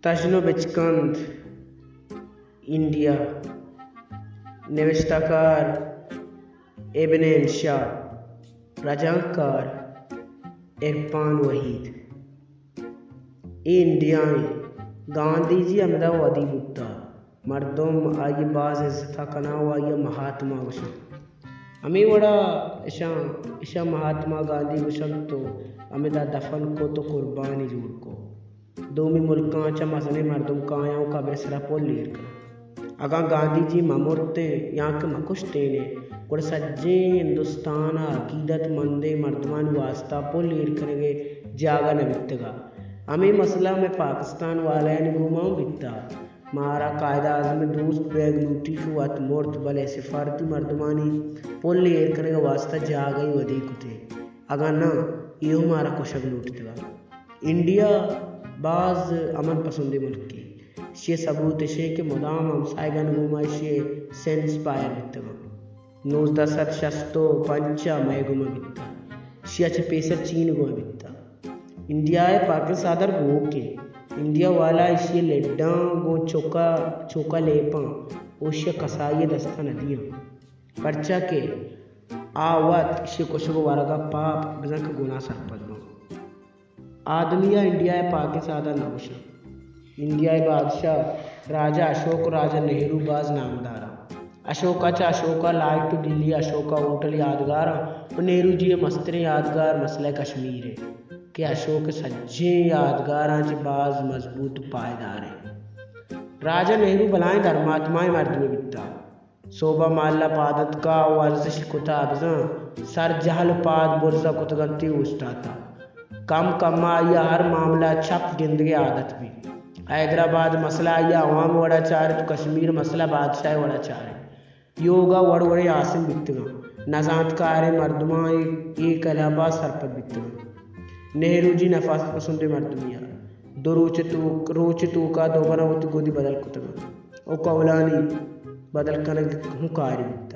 تژن ءُ بچکند، انڈیا۔ نبشتہ کار ابن انشا۔ رجانکار عرفان وحید۔ اے انڈیا ایں۔ گاندھی جی ہمدا ودی بوتا۔ مردم آئی ءَ باز عزت ءَ کناں ءُ آئی ءَ مہاتما گوشاں۔ ہمے وڑا اشاں، اشاں مہاتما گاندھی گوشنت ءُ ہمدا دفن کت ءُ قربانی جوڑ کت۔ دومی ملکاں چہ مزنیں مردم کایاں ءُ قبر ءِ سرا پل ایر کناں۔ اگاں گاندھی جی مہ مرتیں یا کہ مہ کشتینے، گڑا سجیں ہندوستان ءِ عقیدت مندیں مردمانی واستا پل ایر کنگ ءِ جاگہ نہ بیتگ ات۔ ہمے مسئلہ مئے پاکستان والایانی گوما ہم بیتگ۔ مارا قائد اعظم ءِ دوست بیگ لوٹی کہ وت مرت، بلے سفارتی مردمانی پل ایر کنگ ءِ واستا جاگہے ودی کتے۔ اگاں نہ، اے ہم مارا کشگ لوٹتگ ات۔ انڈیا باز امن پسندیں ملکے۔ ایشی ءِ ثبوت اش انت کہ مدام ہمساہگانی گوما ایشی ءِ سینس پائر بیتگ انت۔ نوزدہ سد شست ءُ پنچ ءَ مئے گوما بیتگ۔ ایشی ءَ چہ پیسر چین ءِ گوما بیتگ۔ انڈیا ءِ پاکیں ساہ در گوک انت۔ انڈیا والا ایشی ءِ لڈاں گوں چوکا، چوکا لیپاں ءُ ایشی ءَ کسائی ءِ دست ءَ نہ دیاں۔ پرچا کہ آ وت ایشی ءِ کشگ ءُ ورگ ءَ پاپ بزاں کہ گناہ سرپد باں۔ آ دنیا انڈیا ءِ پاکیں ساہ در نہ گوشاں۔ انڈیا ءِ بادشاہ راجہ اشوک ءُ راجہ نہرو باز نامدار انت۔ اشوک ءَ چہ اشوکا لائٹ ءُ دلی ءِ اشوکا ہوٹل یادگار انت ءُ نہرو جی ءِ مستریں یادگار مسئلہ کشمیر انت کہ اشوک ءِ سجیں یادگاراں چہ باز مضبوط ءُ پائیدار انت۔ راجہ نہرو بلاہیں دھرماتمائیں مردمے بیتگ۔ سہب ءَ مہلہ پاد اتکا ءُ ورزش کتا بزاں سر جہل ءُ پاد برز ءَ کتگ انت ءُ اوشتاتا۔ کم کم ءَ آئی ءَ ہر معاملہ ءَ چپ گندگ ءِ عادت بیت۔ حیدرآباد ءِ مسئلہ آئی ءَ عوام ءِ وڑا چارت ءُ کشمیر ءِ مسئلہ بادشاہ ءِ وڑا چارت۔ یوگا وڑ وڑیں حاصل بیتگاں۔ نزانتکاریں مردماں اے، اے کلب ءَ سرپد بیتگاں۔ نہرو جی نفاست پسندیں مردمے ات۔ دو روچ ءِ توک، روچ ءِ توکا دو برا وتی گدی بدل کتگ ءُ قولانی بدل کنگ ہوں کاری۔